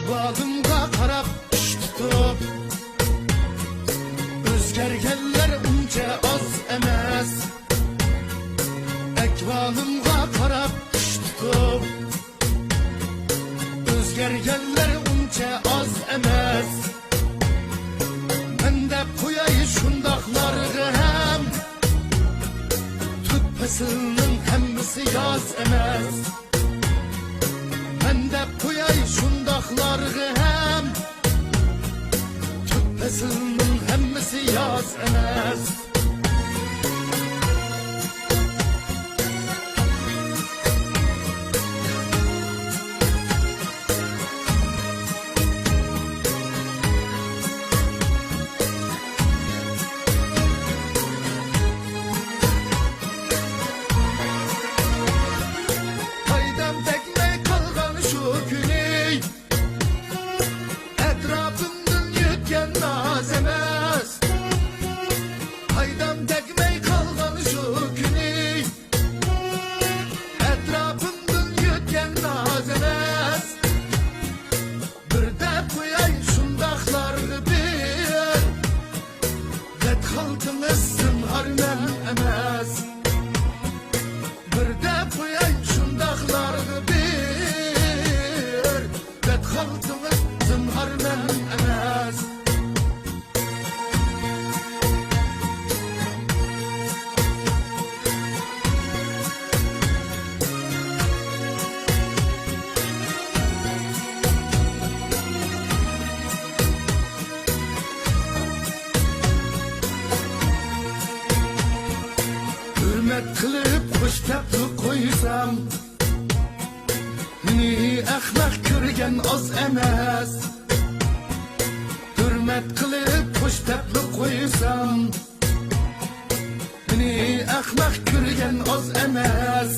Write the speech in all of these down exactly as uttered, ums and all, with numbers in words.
ئەھۋالىمغا قاراپ ئىش تۇتۇپ، ئۆزگەرگەنلەر ئۇنچە ئاز ئەمەس. ئەھۋالىمغا قاراپ ئىش تۇتۇپ، ئۆزگەرگەنلەر ئۇنچە ئاز ئەمەس. مەن دەپ قوياي شۇنداقلارغا ھەم، تۆت پەسىلنىڭ ھەممىسى ياز ئەمەس. مەن دەپ قوياي شۇنداقلارغا ھەم، تۆت پەسىلنىڭ ھەممىسى ياز ئەمەس. پايدام تەگمەي قالغان شۇ كۈنى، ئەتراپىمدىن ئۆتكەن ناز ئەمەس. پايدام تەگمەي قالغان شۇ كۈنى، ئەتراپىمدىن ئۆتكەن ناز ئەمەس. بىر دەپ قوياي شۇنداقلارغا بىر، بەتخالتىڭىز زىنھار مەن ئەمەس. بىر دەپ قوياي شۇنداقلارغا بىر، بەتخالتىڭىز زىنھار مەن ئەمەس. ھۆرمەت قىلىپ خوش دەپلا قويسام، مېنى ئەخمەق كۆرگەن ئاز ئەمەس. ھۆرمەت قىلىپ خوش دەپلا قويسام، مېنى ئەخمەق كۆرگەن ئاز ئەمەس.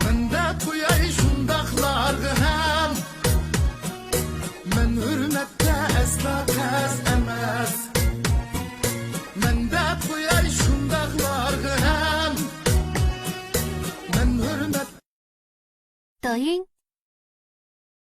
مەن دەپ قوياي شۇنداقلارغا ھەم، مەن ھۆرمەتتە ئەسلا پەس ئەمەس. مەن دەپ قوياي شۇنداقلارغا ھەم، مەن ھۆرمەت 抖音